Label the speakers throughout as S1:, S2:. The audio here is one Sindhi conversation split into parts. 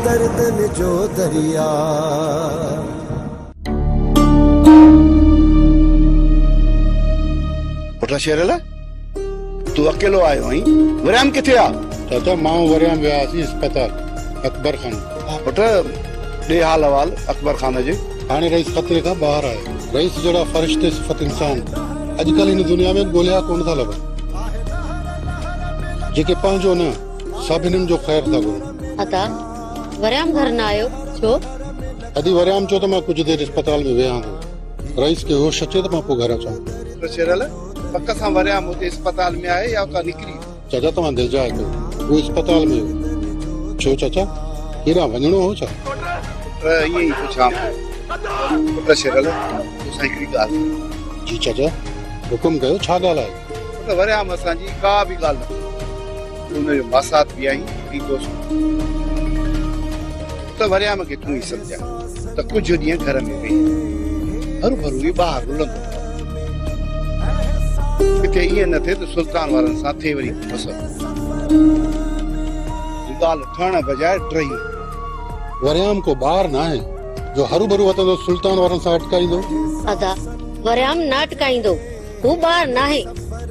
S1: دردن جو دريا.
S2: پٽ شيرل، تون اڪيلو آيو آهين، وريام ڪٿي آ؟
S3: چاچا مان وريام ويا هئاسين اسپتال اڪبر خان.
S2: پٽ ڏي حال احوال اڪبر خان جي.
S3: هاڻي رئيس خطري کان ٻاهر آهي. رئيس جهڙا فرشتي صفت انسان اڄڪلهه هن دنيا ۾ ڳوليا ڪونه ٿا لڀن، جيڪي پنهنجو نه سڀني جو خير ٿا گهرن.
S4: ادا وريام گهر نه آيو ڇو؟
S3: ادي وريام چيو ته مان ڪجهه دير اسپتال ۾ ويهان ٿو، رئيس کي هوش اچي ته مان پوء گهر اچان.
S2: پٽ شيرل، پڪ سان وريام اتي اسپتال ۾ آهي يا اتان نڪري ويو؟
S3: چاچا توهان دلجاء ڪيو، هو اسپتال ۾ هو. ڇو چاچا، ڪيڏانهن وڃڻو هو ڇا؟
S2: پٽ ائين ئي پڇان ٿو. پٽ شيرل، توسان هڪڙي ڳالهه ڪرڻي.
S3: جي چاچا، حڪم ڪيو، ڇا ڳالهه آهي؟
S2: پٽ وريام اسان جي ڪا به ڳالهه نه ٻڌي. تون هن جو ماسات به آهين ۽ دوست به. پٽ وريام کي تون ئي سمجهاء ته ڪجهه ڏينهن گهر ۾ ويهي، هروڀرو ئي ٻاهر رلندو نه. ڪٿي ائين نه ٿئي ته سلطان وارن سان ٿئي وري ڪو مسئلو. ڳالهه ٺهڻ بجاء ڊهي وڃي.
S3: وريام ڪو ٻار ناهي جو هروڀرو وتندو سلطان وارن سان اٽڪائيندو.
S4: ادا وريام نه اٽڪائيندو، هو ٻار ناهي،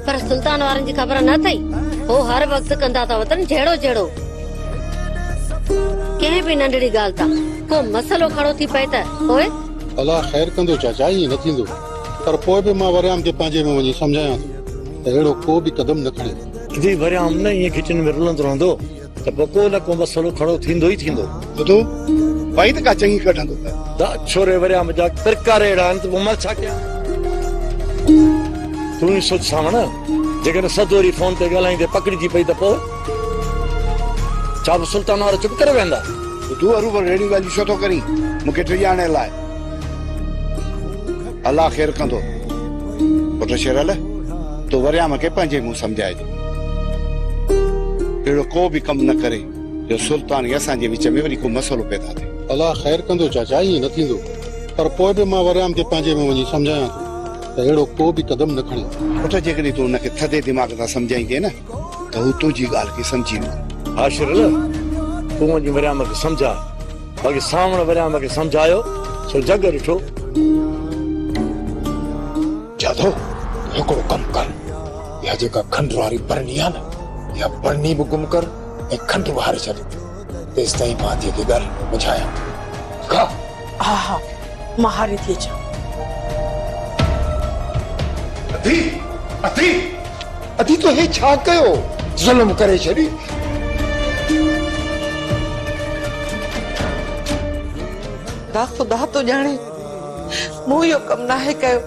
S4: پر سلطان وارن جي خبر نه اٿئي، هو هر وقت ڪندا ٿا وتن جهيڙو جهيڙو. ڪنهن به ننڍڙي ڳالهه تان ڪو مسئلو کڙو ٿي پئي ته پوء؟
S3: الله خير ڪندو چاچا، ائين نه ٿيندو، پر پوء به مان وريام کي پنهنجي ۾ وڃي سمجهايان ٿو ته اهڙو ڪو به قدم نه کڻي.
S5: جي وريام نه ائين گهٽين ۾ رلندو رهندو ته پوء ڪو نه ڪو مسئلو کڙو ٿيندو ئي ٿيندو.
S2: ٻڌو، وائي ته ڪا چڱي ڪڍندو ته.
S5: دا ڇوري وريام جا پرڪار اهڙا آهن ته پوء مان ڇا ڪيان؟ تون ئي سوچ سانوڻ، جيڪڏهن سدوري فون تي ڳالهائيندي پڪڙجي پئي ته پوء؟ ڇا به سلطان وارا چپ ڪري ويهندا؟
S2: تون هروڀرو اهڙيون ڳالهيون ڇو ٿو ڪرين؟ مون کي ڊيڄارڻ لاء؟ الله خير ڪندو. پٽ شيرل، تون وريام کي پنهنجي منهن سمجهائج. اهڙو ڪو به ڪم نه ڪري جو سلطان ۽ اسان جي وچ ۾ وري ڪو مسئلو پيدا ٿئي.
S3: الله خير ڪندو چاچا، ائين نه ٿيندو، پر پوء به مان وريام کي پنهنجي منهن وڃي سمجهايان ٿو ته اهڙو ڪو به قدم نه کڻي.
S2: پٽ جيڪڏهن تون هن کي ٿڌي دماغ سان سمجهائيندين نه ته هو تنهنجي ڳالهه کي سمجهي ويندو.
S5: ها شيرل، تون وڃي وريام کي سمجهاء. باقي سانوڻ وريام کي سمجهايو سو جڳ ڏٺو.
S6: جادو، تون هڪڙو ڪم ڪر، اها جيڪا کنڊ واري برني آ نه، اها برني به گم ڪر ۽ کنڊ به هاري ڇڏ، تيستائين مان ڌيء کي ڳالهين ۾ منجهايان. ٺيڪ آ؟
S7: ها ها، مان هاري ٿي اچان.
S6: ادي! ادي! ادي تو هي ڇا ڪيو؟ ظلم ڪري ڇڏي.
S7: دا خدا ٿو ڄاڻي مون اهو ڪم ناهي ڪيو،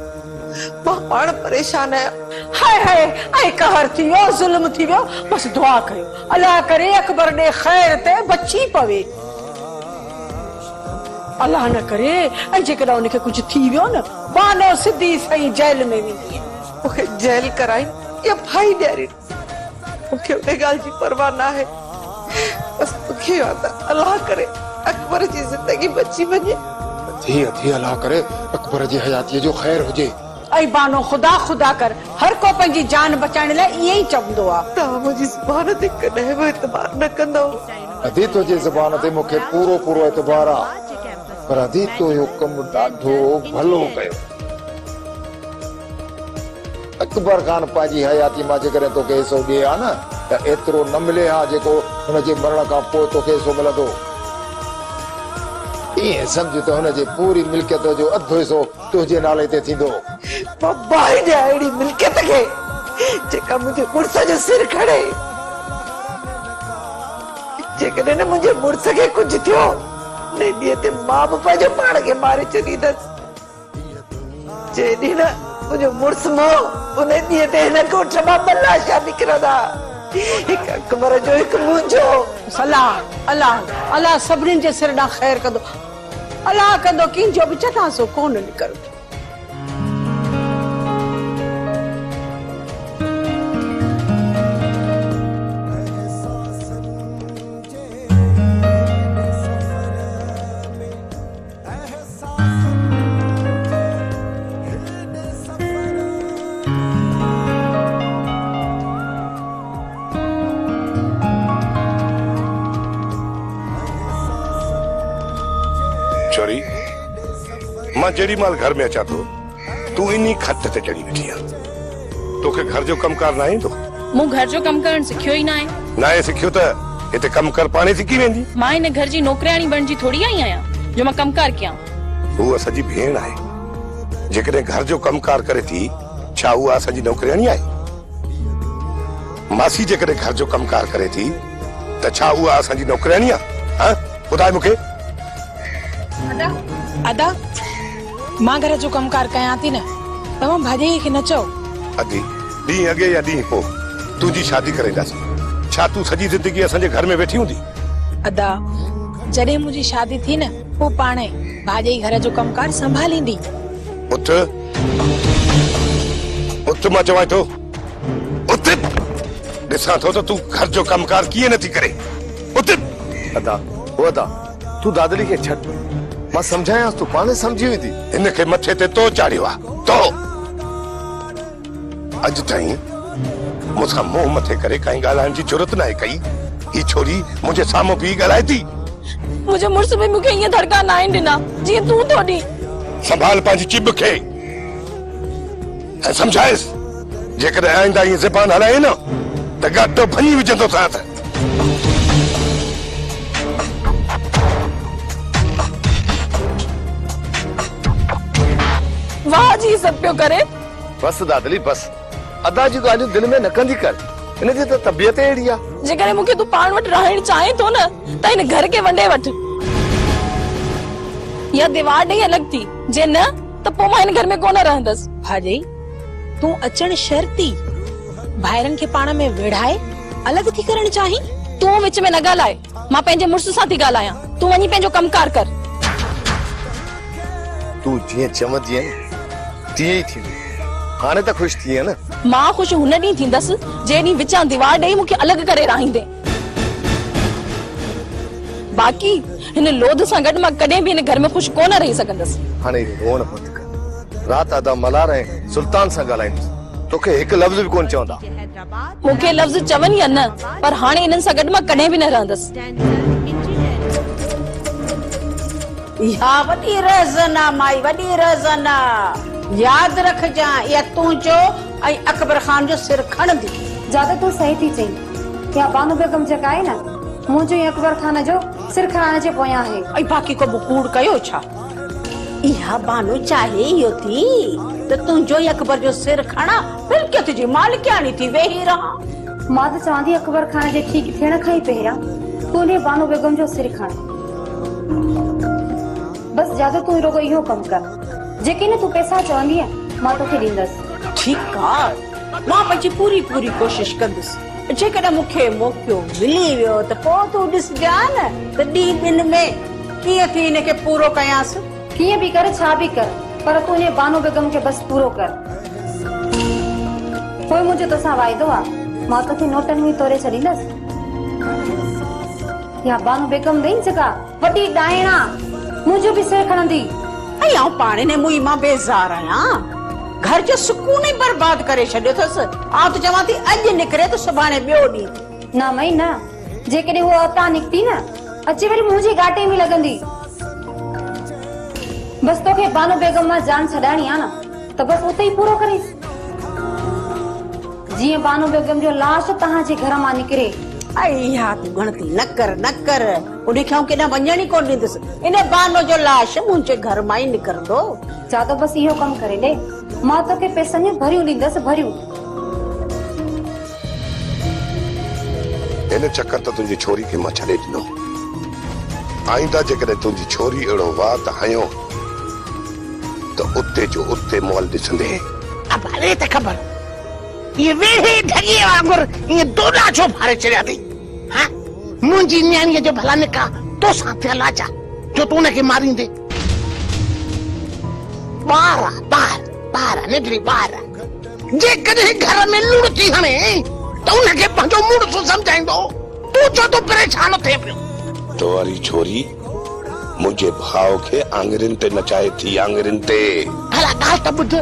S7: مان پاڻ پريشان آهيان. هاء هاء ۽ قهر ٿي ويو، ظلم ٿي ويو، بس دعا ڪيو الله ڪري اڪبر ڏي خير تي بچي پوي. الله نه ڪري ۽ جيڪڏهن ان کي ڪجهه ٿي ويو نه بانو سڌي سئين جيل ۾ ويندي. مون کي جيل ڪرائين يا ڦاهي ڏيارين مون کي ان ڳالهه جي پرواهه ناهي، بس مون کي اهو آهي ته الله ڪري اڪبر جي زندگي بچي وڃي.
S6: ادي ادي الله ڪري اڪبر جي حياتيء جو خير هجي.
S7: اي بانو خدا خدا ڪر، هر ڪو پنهنجي جان بچائڻ لاء ائين ئي چوندو آ. توهان منهنجي زبان تي ڪڏهن به اعتبار نه ڪندؤ.
S6: ادي تنهنجي زبان تي مون کي پورو پورو اعتبار آ، پر ادي تو اهو ڪم ڏاڍو ڀلو ڪيو. اڪبر خان پنهنجي حياتي مان جيڪڏهن توکي حصو ڏئي ها نه ته ايترو نه ملي ها جيڪو هن جي مرڻ کان پوء توکي حصو ملندو. ائين سمجهه ته هن جي پوري ملڪيت جو اڌ حصو تنهنجي نالي تي ٿيندو.
S7: مان باهه ڏيان اهڙي ملڪيت کي جيڪا منهنجي مڙس جو سر کڻي. جيڪڏهن منهنجي مڙس کي ڪجهه ٿيو ان ڏينهن تي مان به پنهنجو پاڻ کي ماري ڇڏيندس. جنهن ڏينهن نه منهنجو مڙس مئو ان ڏينهن تي هن ڳوٺ مان ٻه لاشا نڪرندا، هڪ اڪبر جو هڪ منهنجو. بس الله الله الله سڀني جي سر ڏانهن خير ڪندو، الله ڪندو ڪنهن جو به جنازو ڪونه نڪرندو.
S8: छोरी, मां जेॾी महिल घर में अचां थो, तूं इन्ही खट ते चढ़ी वेठी आहीं। तोखे घर जो कमु कार न ईंदो?
S9: मूं घर जो कमु करणु सिखियो ई न आहे।
S8: न आहे सिखियो त हिते कमु कर पाणे सिखी वेंदी।
S9: मां हिन घर जी नौकरियाणी बणिजी थोरी आई आहियां जो मां कमु कार कयां।
S8: हूअ असांजी भेण आहे, जेकॾहिं घर जो कमु कार करे थी, छा उहा असांजी नौकरियाणी आहे? मासी जेकॾहिं घर जो कमु कार करे थी त छा उहा असांजी नौकरियाणी आहे? हा, ॿुधाए मूंखे।
S9: अदा
S10: अदा, मां घर जो कमु कार कयां थी न, तव्हां भाॼाई खे न चओ।
S8: अदी, ॾींहुं अॻे या ॾींहुं पोइ तुंहिंजी शादी कराईंदासीं। छा तूं सॼी ज़िंदगी असांजे घर में वेठी हूंदी?
S10: अदा, जॾहिं मुंहिंजी शादी थी न, पोइ पाणे भाॼाई घर जो कमु कार संभालींदी।
S8: उथ उथ, मां चवां थो उथ। ॾिसां थो त तूं घर जो कमु कार कीअं नथी करे। उथ।
S11: अदा, ओ अदा, तूं दादली खे छॾ, मां सम्झायांसि, तूं पाणे सम्झी वेंदी।
S8: हिन खे मथे ते तो चाढ़ियो आहे, तो अॼु ताईं मूंसां मुंहुं मथे करे काई ॻाल्हाइण जी जुरत न आहे कई। ही छोरी मुंहिंजे साम्हूं बि ॻाल्हाए थी।
S9: मुंहिंजे मुड़ुस बि मूंखे ईअं धड़का न आहिनि ॾिना जीअं तूं थो ॾी।
S8: संभाल पंहिंजी चिब खे ऐं सम्झाएसि, जेकॾहिं आइंदा ईअं ज़बान हलाए न त गाटो भञी विझंदोसांस।
S9: वाह जी सभु पियो करे।
S11: बसि दादली बसि, अदा जी ॻाल्हियूं दिलि में न कंदी कर, हिन जी त तबियत अहिड़ी आहे।
S9: जेकॾहिं मूंखे तूं पाण वटि रहणु चाहीं थो न त हिन घर खे वंडे वठि या दीवार ॾेई अलॻि थी, जे न त पोइ मां हिन घर में कोन रहंदसि।
S10: भाॼाई, तूं अचणु शर्ती भाइरनि खे पाण में विढ़ाए अलॻि थी करणु चाहीं?
S9: तूं विच में न ॻाल्हाए, मां पंहिंजे मुड़ुस सां थी ॻाल्हायां। तूं वञी पंहिंजो कमु कार कर।
S11: तूं जीअं चवंदी तीअं ई थींदो। हाणे त ख़ुशि थी न?
S9: मां ख़ुशि हुन ॾींहुं थींदसि जंहिं ॾींहुं विचां दीवार ॾेई मूंखे अलॻि करे राहींदे। बाक़ी हिन लोध सां गॾु मां कॾहिं बि हिन घर में ख़ुशि कोन रही सघंदसि।
S11: हाणे रोअण बंदि कर। राति अदा मलार ऐं सुल्तान सां ॻाल्हाईंदुसि, तोखे हिकु लफ़्ज़ बि कोन चवंदा।
S9: मूंखे लफ़्ज़ चवनि या न, पर हाणे इन्हनि सां गॾु मां कॾहिं बि न रहंदसि।
S12: इहा वॾी रहज़न आहे माई, वॾी रहज़न आहे। यादि रखजां, इहा तुंहिंजो ऐं अकबर ख़ान जो सिर खणंदी।
S13: ज़्यादा तूं सही थी चई। इहा बानू बेगम जेका आहे न, मुंहिंजो ऐं अकबर ख़ान जो सिर खणाइण जे पोयां आहे।
S12: ऐं बाक़ी को बि कूड़ कयो छा? इहा बानू चाहे इहो थी त तुंहिंजो ई अकबर जो सिर खणा, मिल्कियत जी मालिकियाणी थी वेही रहां।
S13: मां त चवां थी अकबर ख़ान जे ठीकु थियण खां ई पहिरियां तूं इन बानू बेगम जो सिर खण। बसि ज़्यादा तूं रुॻो इहो कमु कर, जेके न तूं पैसा चवंदीअ मां तोखे ॾींदसि।
S12: ठीकु आहे, मां पंहिंजी पूरी पूरी कोशिशि कंदुसि। जेकॾहिं मूंखे मौक़ो मिली वियो त पोइ तूं ॾिसजां न त ॾींहुं ॿिनि में कीअं थी हिनखे पूरो कयांसि।
S13: कीअं बि कर, छा बि कर, पर तूं इन बानू बेगम खे बसि पूरो कर। पोइ मुंहिंजो तोसां वाइदो आहे, मां तोखे नोटनि में तोरे छॾींदसि। इहा बानू बेगम अथई जेका वॾी ॾाइण आहे, मुंहिंजो बि सिर खणंदी।
S12: ऐं आउं पाण हिन मुई मां बेज़ार आहियां, घर जो सुकून ई बर्बाद करे छॾियो अथसि। आउं त चवां थी अॼु निकिरे त सुभाणे ॿियो ॾींहुं।
S13: न मई न, जेकॾहिं उहा अतां निकिती न, अची वरी मुंहिंजे गाटे में लॻंदी। बसि तोखे बानू बेगम मां जान छॾाइणी आहे न, त बसि उते ई पूरो करीस, जीअं बानू बेगम जो लाश तव्हांजे घर मां निकिरे।
S12: ऐं इहा तूं गिणती न कर, न कर, उनखे आउं केॾां वञण ई कोन ॾींदुसि। इन बानो जो लाश मुंहिंजे घर मां ई निकिरंदो।
S13: ज़्यादा बसि इहो कमु करे ॾे, मां तोखे पैसनि जूं भरियूं ॾींदसि, भरियूं।
S8: हिन चक्कर त तुंहिंजी छोरी खे मां छॾे ॾिनो। आईंदा जेकॾहिं तुंहिंजी छोरी अहिड़ो वात हयो त उते जो उते मोल ॾिसंदे।
S14: अब अरे त ख़बर, इहे वेड़े ढॻीअ वांगुरु ईअं दोॾा छो फाड़े छॾिया अथई? हा, मुंहिंजी नियाणीअ जो भला निकाह तोसां थियल आहे छा, जो तूं हुनखे मारींदे? ॿार आहे, ॿार, ॿार आहे, निढड़ी ॿार आहे। जेकॾहिं घर में लुड़ थी हणे त हुनखे पंहिंजो मुड़ुसु सम्झाईंदो। तूं छो थो परेशान थिए पियो?
S8: तो वारी छोरी मुंहिंजे भाउ खे आङुरियुनि ते नचाए थी, आङुरियुनि ते।
S14: भला ॻाल्हि त ॿुध,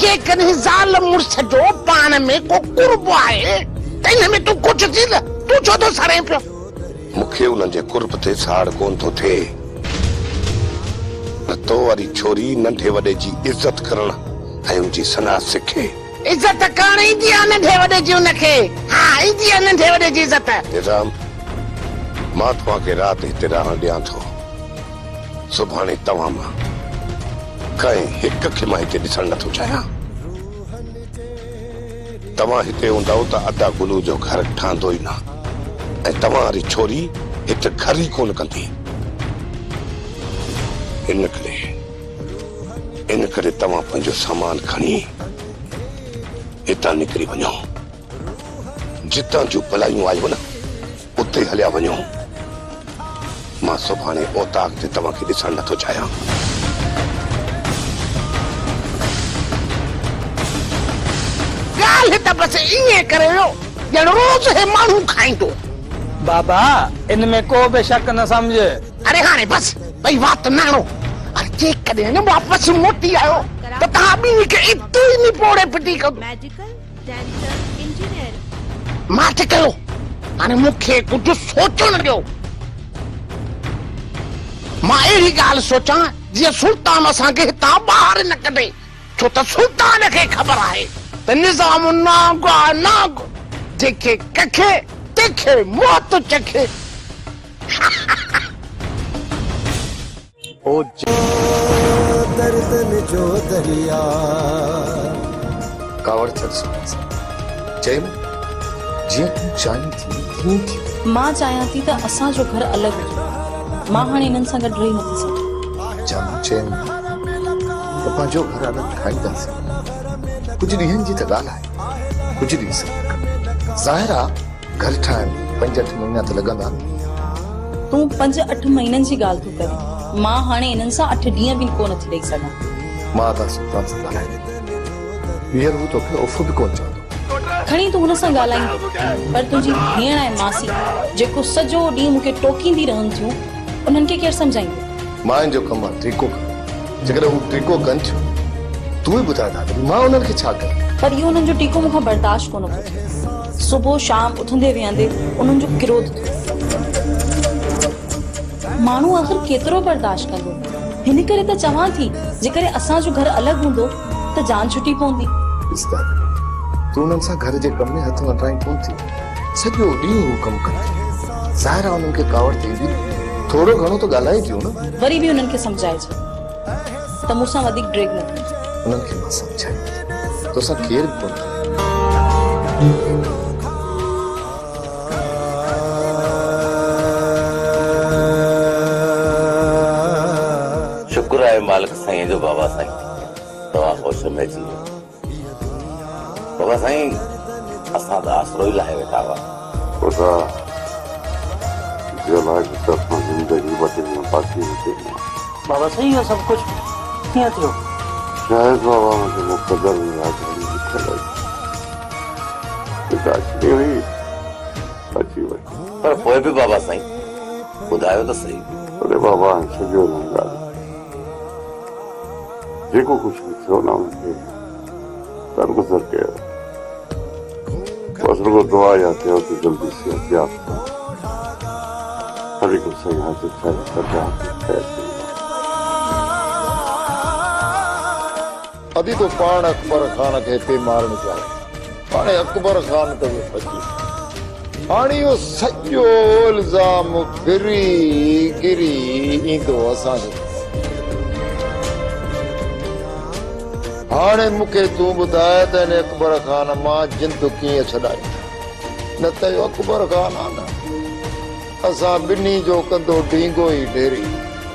S14: जेकॾहिं ज़ाल मुड़ुस जो पाण में को कुर्ब आहे त इन में तूं ख़ुशि थी न, तूं छो थो सड़े पियो?
S8: मूंखे उन्हनि जे कुर्ब ते साड़ कोन थो थिए। پر تو واري ڇوري ننڍي وڏي جي عزت ڪرڻ ۽ ان جي ثنا سکي.
S14: عزت ڪرڻ ايندي آ ننڍي وڏي جي ان کي. ها ايندي آ ننڍي وڏي جي عزت.
S8: نظام، مان توهان کي رات هتي رهڻ ڏيان ٿو. سڀاڻي توهان مان ڪنهن هڪ کي مان هتي ڏسڻ نٿو چاهيان. توهان هتي هوندؤ ته ادا گلو جو گهر ٺهندو ئي نه ۽ توهان واري ڇوري هت گهر ئي ڪونه ڪندي. ان ڪري ان ڪري توهان پنهنجو سامان کڻي هتان نڪري وڃو. جتان جون بلايون آهيو نه اتي هليا وڃو. مان سڀاڻي اوطاق تي توهان کي ڏسڻ نٿو چاهيان.
S14: ڳالهه ته بس ائين ڪري ويو ڄڻ روز هي ماڻهو کائيندو.
S15: بابا ان ۾ ڪو به شڪ نه سمجهه.
S14: اڙي هاڻي بس ٻئي وات نه هڻو. اڙي جيڪڏهن واپس موٽي آيو ته توهان ٻنهي کي اتي ئي نپوڙي ڦٽي ڪندس. ماٺ ڪيو، هاڻي مون کي ڪجهه سوچڻ ڏيو. مان اهڙي ڳالهه سوچان جيئن سلطان اسان کي هتان ٻاهر نه ڪڍي، ڇو ته سلطان کي خبر آهي ته نظام نانگ آ نانگ، جنهن کي ڪکي تنهن کي موت چکي.
S1: دردن جو دريا.
S11: ڪاوڙ ڇڏ سلطان صاحب. چيم، جيئن تون چاهين ٿي تيئن ٿيو.
S9: مان چاهيان ٿي ته اسان جو گهر الڳ هجي. مان هاڻي انهن سان گڏ رهي نٿي سگهان.
S11: جانو چيم ته پنهنجو گهر الڳ ٺاهينداسين. ڪجهه ڏينهن جي ته ڳالهه آهي. ڪجهه ڏينهن صبر ڪر. ظاهر آ گهر ٺاهڻ ۾ پنج اٺ مهينا ته لڳندا نه.
S9: تون پنج اٺ مهينن جي ڳالهه ٿو ڪرين. مان هاڻي انهن سان اٺ ڏينهن به ڪو نه ٿي رهي سگهان.
S11: مان ادا سلطان سان ڳالهائيندس. ٻيهر هو توکي اف به ڪونه چوندو.
S9: کڻي تون هن سان ڳالهائيندين، پر تنهنجي ڀيڻ ۽ ماسي جيڪو سڄو ڏينهن مون کي ٽوڪيندي رهن ٿيون، انهن کي ڪير سمجهائيندو؟
S11: ماين جو ڪم آهي ٽيڪو ڪرڻ. جيڪڏهن هو ٽيڪو ڪن ٿيون، تون ئي ٻڌاء دادلي، مان انهن کي ڇا ڪيان؟
S9: پر اهو انهن جو ٽيڪو مون کان برداشت ڪونه ٿو ٿئي. صبح شام اٿندي ويهندي انهن جو ڪروڌ ٿو ٿئي. ماڻهو آخر ڪيترو برداشت ڪندو؟ هن ڪري ته چوان ٿي، جيڪڏهن اسان جو گهر الڳ هوندو ته جان ڇٽي پوندي.
S11: ڏس دادلي، تون انهن سان گهر جي ڪم ۾ هٿ ونڊرائين ڪونه ٿي. سڄو ڏينهن هو ڪم ڪن ٿيون. ظاهر آهي انهن کي ڪاوڙ ته ايندي نه. ٿورو گهڻو ته ڳالهائين ٿيون نه.
S9: وري به انهن کي سمجهائجي ته مون سان وڌيڪ ڊيگهه نه ڪن.
S11: انهن کي مان سمجهايان ٿي. توسان ڪير به ڪونه ڳالهائيندو.
S16: شڪر آهي مالڪ سائين جو بابا سائين توهان هوش ۾ اچي ويو. بابا سائين اسان ته آسرو ئي لاهي ويٺا هئا.
S17: خدا جلال جي طرفان زندگي ٻه ٽي ڏينهن باقي هجي ها.
S15: بابا سائين اهو سڀ ڪجهه ڪيئن ٿيو؟
S17: شايد بابا منهنجي مقدر ۾ اها گهڙي لکيل هئي. جيڪا اچڻي هئي اچي وئي.
S16: پر پوء به بابا سائين ٻڌايو ته سهي.
S17: اڙي بابا هاڻي ڇڏيو انهن ڳالهين کي. جيڪو ڪجهه به ٿيو نه ان کي درگذر ڪيو. بس رڳو دعا اها ڪيو ته جلدي صحتياب ٿيان. هر هڪ سائين حاضر ٿيا ته درگاهه تي خير ٿيندو.
S6: ادي تو پاڻ اڪبر خان کي پئي مارڻ چاهيو. هاڻي اڪبر خان ته ويو بچي. هاڻي اهو سڄو الزام ڦري گري ايندو اسان جي مٿان. هاڻي مون کي تون ٻڌاء ته هن اڪبر خان مان جند ڪيئن ڇڏايون؟ نه ته اهو اڪبر خان آ نه، اسان ٻنهي جو ڪندو ڊينگو ئي ڍيري.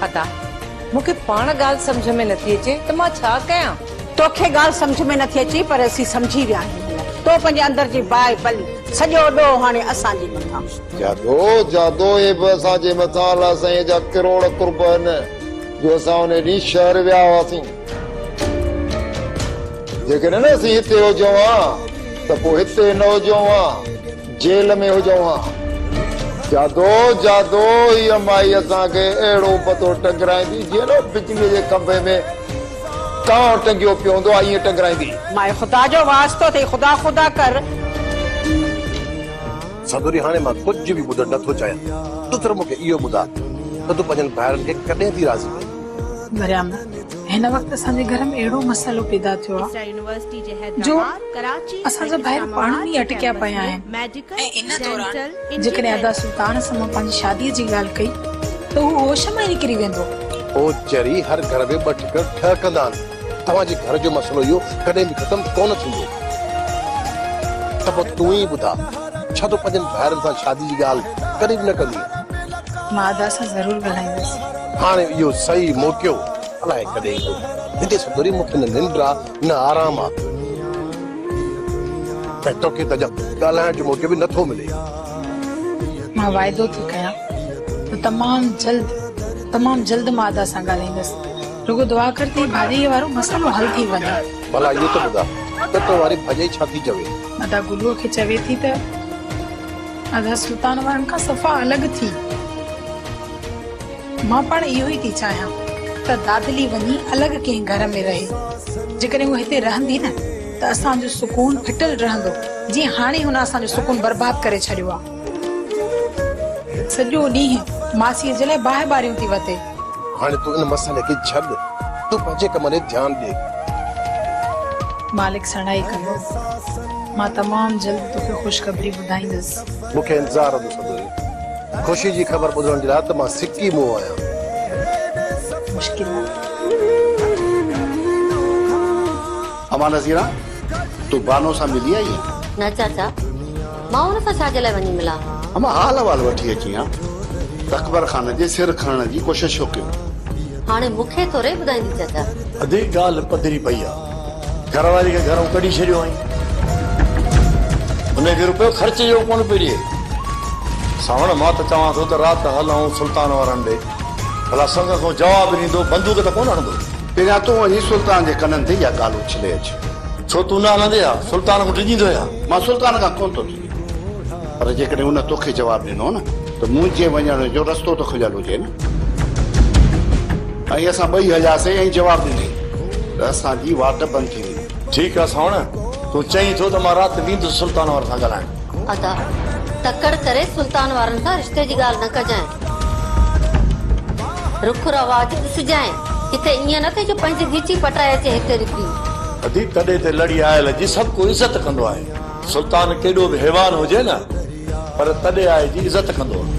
S18: ادا، مون کي پاڻ ڳالهه سمجهه ۾ نٿي اچي ته مان ڇا ڪيان؟
S12: توکي ڳالهه سمجهه ۾ نٿي اچي پر اسين سمجهي ويا آهيون هينئر تو پنهنجي اندر جي باهه پلي سڄو ڏوهه هاڻي اسان جي مٿان.
S6: جادو جادو اهي به اسان جي مٿان الله سائين جا ڪروڙ قرب آهن جو اسان انهي ڏينهن شهر ويا هئاسين. جيڪڏهن نه اسين هتي هجون ها ته پوء هتي نه هجون ها جيل ۾ هجون ها. جادو جادو هيء مائي اسان کي اهڙو پتو ٽنگرائيندي جيئن نه بجليء جي کنڀي ۾ ڪانء ٽنگيو پيو هوندو آهي ائين ٽنگرائيندي.
S12: مائي خدا جو واسطو اٿئي خدا خدا ڪر.
S11: سدوري هاڻي مان ڪجهه به ٻڌڻ نه ٿو چاهيان. تون صرف مون کي اهو ٻڌاء ته تون پنهنجن ڀائرن کي ڪڏهن ٿي راضي ڪرين؟
S10: وريام، هن وقت اسان جي گهر ۾ اهڙو مسئلو پيدا ٿيو آهي جو اسان جا ڀائر پاڻ ۾ ئي اٽڪيا پيا آهن ۽ ان دوران جيڪڏهن ادا سلطان سان مان پنهنجي شاديء جي ڳالهه ڪئي ته هو هوش مان ئي نڪري ويندو.
S3: او چري، هر گهر ۾ ٻه ٺڪر ٺهڪندا آهن. توهان جي گهر جو مسئلو اهو ڪڏهن به ختم ڪونه ٿيندو. ته پوء تون ئي ٻڌاء، ڇا تون پنهنجن ڀائرن سان شادي جي ڳالهه ڪڏهن به نه ڪندينء؟
S10: مان ادا سان ضرور ڳالهائيندس.
S3: هاڻي اهو صحيح موقعو الائي ڪڏهن ايندو. هتي سدوري مون کي نه ننڊ آ نه آرام آ ۽ توکي ته اڃا ڳالهائڻ جو موقعو به نٿو ملي.
S10: مان واعدو ٿي ڪيان ته تمام جلد تمام جلد مان ادا سان ڳالهائيندس. رڳو دعا ڪر ته هي ڀاڄائيء وارو مسئلو حل ٿي وڃي.
S3: ڀلا اهو ته ٻڌاء ته تو واري ڀاڄائي ڇا ٿي چوي؟
S10: ادا گلوء کي چوي ٿي ته ادا سلطان وارن کان صفا الڳ ٿي. مان پاڻ اهو ئي ٿي چاهيان ته دادلي وڃي الڳ ڪنهن گهر ۾ رهي. جيڪڏهن هوء هتي رهندي نه ته اسان جو سڪون ڦٽل رهندو، جيئن هاڻي هن اسان جو سڪون برباد ڪري ڇڏيو آ. سڄو ڏينهن ماسيء جي لاء باهه ٻاريون ٿي وتي.
S3: هاڻي تون ان مسئلي کي ڇڏ، تون پنهنجي ڪم ڏي ڌيان ڏي.
S10: مالڪ سڻائي ڪندو. مان تمام جلد توکي خوشخبري ٻڌائيندس.
S3: مون کي انتظار رهندو سدوري. خوشي جي خبر ٻڌڻ جي لاء ته مان سڪي مئو آهيان.
S10: مشڪل آهي.
S2: امان نذيران، تون بانو سان ملي آئي آهين؟
S4: نه چاچا، مان ان سان ڇا جي لاء وڃي ملان؟
S2: امان حال احوال وٺي اچين ها ته اڪبر خان جي سر کڻڻ جي ڪوشش ڇو ڪيو؟
S4: هاڻي مون کي ٿوري ٻڌائيندي چاچا.
S5: ادي ڳالهه پڌري پئي آ. گهر واري کي گهرئون ڪڍي ڇڏيو هئائين. هن کي روپيو خرچ جو ڪونه پيو ڏئي. سانوڻ، مان ته چوان ٿو ته رات هلئون سلطان وارن ڏي. ڀلا سنگ کان جواب ڏيندو، بندوق ته ڪونه هڻندو.
S2: پهريان تون وڃي سلطان جي ڪنن تي اها ڳالهه اڇلي اچ.
S5: ڇو تون نه هلندين ها؟ سلطان کان ڊڄيندو آهيان.
S2: مان سلطان کان ڪونه ٿو ڊڄان. پر جيڪڏهن هن توکي جواب ڏنو نه ته منهنجي وڃڻ جو رستو ته کليل هجي نه. ۽ اسان ٻئي هلياسين ۽ جواب ڏنائين ته اسان جي واٽ بند ٿي ويندي.
S5: ٺيڪ آ سانوڻ، تون چئين ٿو ته مان رات ويندس سلطان وارن سان ڳالهائڻ.
S4: ادا، تڪڙ ڪري سلطان وارن سان رشتي جي ڳالهه نه ڪجانء. رخ رواج ڏسجانء، ڪٿي ائين نه ٿئي جو پنهنجي ڳچي پٽائي اچي هتي رڪين.
S5: ادي، تڏي تي لڙي آيل جي سڀ ڪو عزت ڪندو آهي. سلطان ڪيڏو به حيوان هجي نه، پر تڏي آئي جي عزت ڪندو آهي.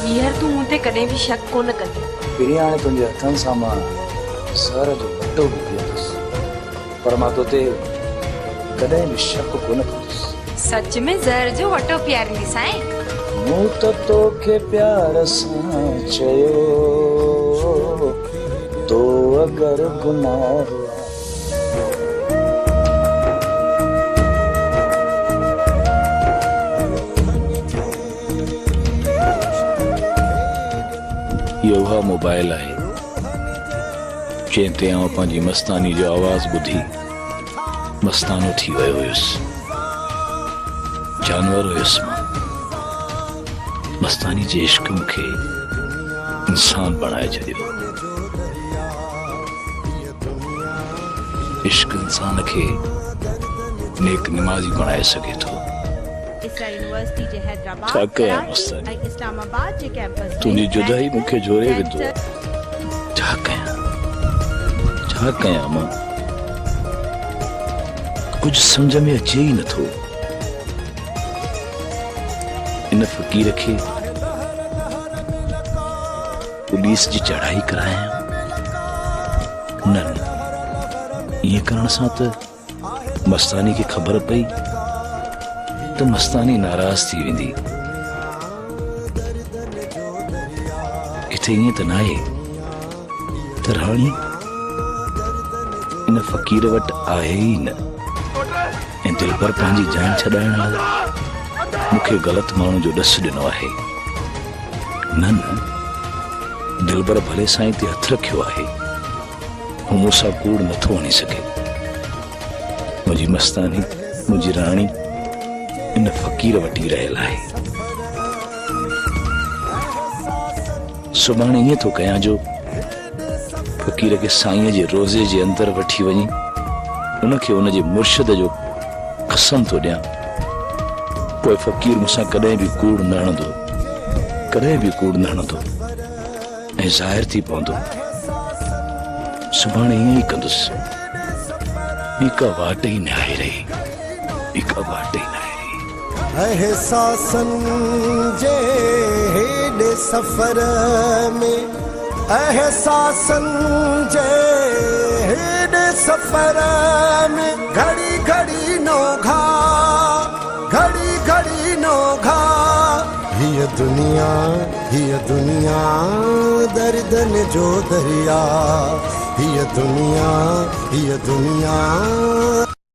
S18: ٻيهر تون مون تي ڪڏهن به شڪ ڪونه ڪندين.
S19: پرين هاڻي تنهنجي هٿن سان مان زهر جو وٽو به پيئندس پر مان توتي ڪڏهن به شڪ ڪونه ڪندس.
S18: سچ ۾ زهر جو وٽو پيارينديسانء؟
S19: مون ته توکي پيار سان چيو تو اگر گناهه آ.
S20: هيء اها موبائل آهي، جنهن تي آئون پنهنجي مستاني جو آواز ٻڌي مستانو ٿي ويو هيس. جانور هيس مان. مستاني جي عشق مون کي انسان بڻائي ڇڏيو. عشق انسان کي نيڪ نمازي بڻائي سگهي ٿو. ڇا ڪيان مستاني، تنهنجي جدائي مون کي جهوري وڌو. ڇا ڪيان، ڇا ڪيان مان، ڪجهه سمجهه ۾ اچي ئي نٿو. ان فقير کي پوليس جي چڙهائي ڪرايان؟ نه نه، ائين ڪرڻ سان ته مستاني کي خبر پئي ته مستاني ناراض ٿي ويندي. ڪٿي ائين ته ناهي ته راڻي ان فقير وٽ آهي ئي نه ۽ دلبر پنهنجي جان ڇڏائڻ لاء مون کي غلط ماڻهو جو ڏس ڏنو آهي. نه نه، دلبر ڀلي سائين تي هٿ رکيو آهي، هو مون سان ڪوڙ نٿو هڻي سگهي. منهنجي مستاني، منهنجي راڻي ان فقير وٽ ئي رهيل آهي. سڀاڻي ائين ٿو ڪيان جو فقير کي سائينء جي روضي جي اندر وٺي وڃي ان کي ان جي مرشد جو قسم ٿو ڏيان. पोइ फ़क़ीर मूंसां कॾहिं बि कूड़ न हणंदो, कॾहिं बि कूड़ न हणंदो ऐं ज़ाहिर थी पवंदो। सुभाणे ईअं ई कंदुसि, ॿी का वाट ई न आहे रही, ॿी का वाट ई न आहे
S1: रही। एहसासन जे हेॾे सफ़र में, एहसासन जे हेॾे सफ़र में, घड़ी घड़ी नो घा, घड़ी घड़ी नो घा। हीअ दुनिया, हीअ दुनिया दर्दन जो दरिया, हीअ दुनिया, हीअ दुनिया।